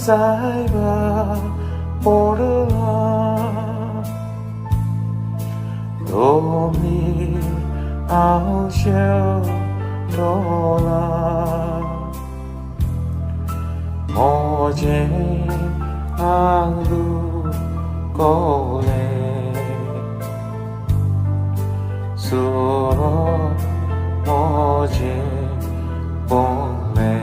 सायबा पडला दोमी आवश्य टोला मोजे आंगलू कोले सुरो मोजे पोले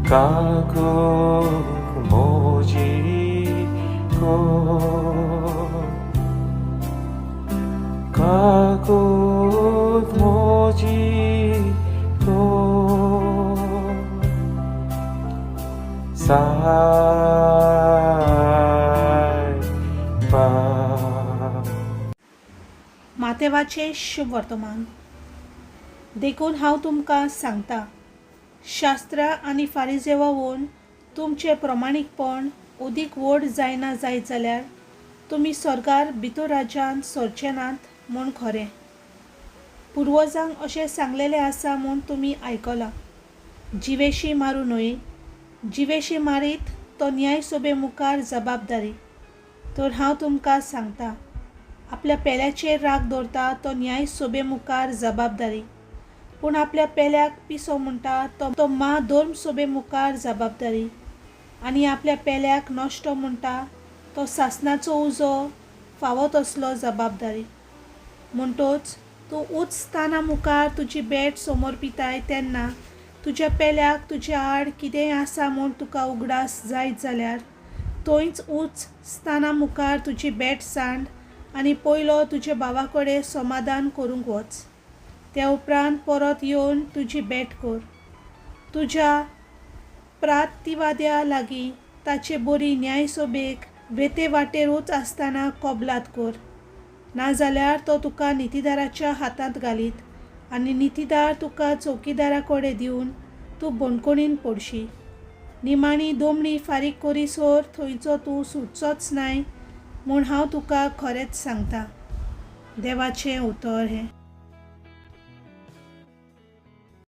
काकू मोजी को काकू मोजी को सायबा. मातेवाचें शुभ वर्तमान. देखून हांव तुमकां सांगता, शास्त्रां आनी फारिजेवावून तुमचें प्रमाणीकपण उदीक व्हड जायना जायत जाल्यार तुमी स्वर्गार भितर राज्यांत सरचे नात म्हूण खरें. पुर्वजांक अशें सांगलेलें आसा म्हूण तुमी आयकलां, जिवेशी मारूं न्हय, जिवेशी मारीत तो न्यायसभे मुखार जबाबदारी. तर हांव तुमकां सांगता, आपल्या पेल्याचेर राग दवरता तो न्यायसभे मुखार जबाबदारी, पूण आपल्या पेल्याक पिसो म्हणटा तो मा धर्मसभे मुखार जबाबदारी, आनी आपल्या पेल्याक नश्टो म्हणटा तो सासणाचो उजो फावो तसलो जबाबदारी. म्हणटोच तूं उंच स्थाना मुखार तुजी भेट समर्पिताय तेन्ना तुज्या पेल्याक तुज्या आड कितेंय आसा म्हूण तुका उगडास जायत जाल्यार थंयच उंच स्थाना मुखार तुजी भेट सांड आनी पयलो तुज्या भावा कडेन समाधान करूंक वच, त्या उपरांत परत येवन तुजी भेट कर. तुज्या प्रातिवाद्या लागीं ताचे बरी न्यायसभेक वेते वाटेरूच आसतना कबलात कर, नाजाल्यार तो तुका नितीदाराच्या हातांत घालीत आनी नितीदार तुका चौकीदारा कडेन दिवन तूं बणकोणीन पडशी. निमाणी दोमणी फारीक करीसर थंयचो तूं सुटचोच नाय म्हूण हांव तुका खरेंच सांगता. देवाचें उतर हें.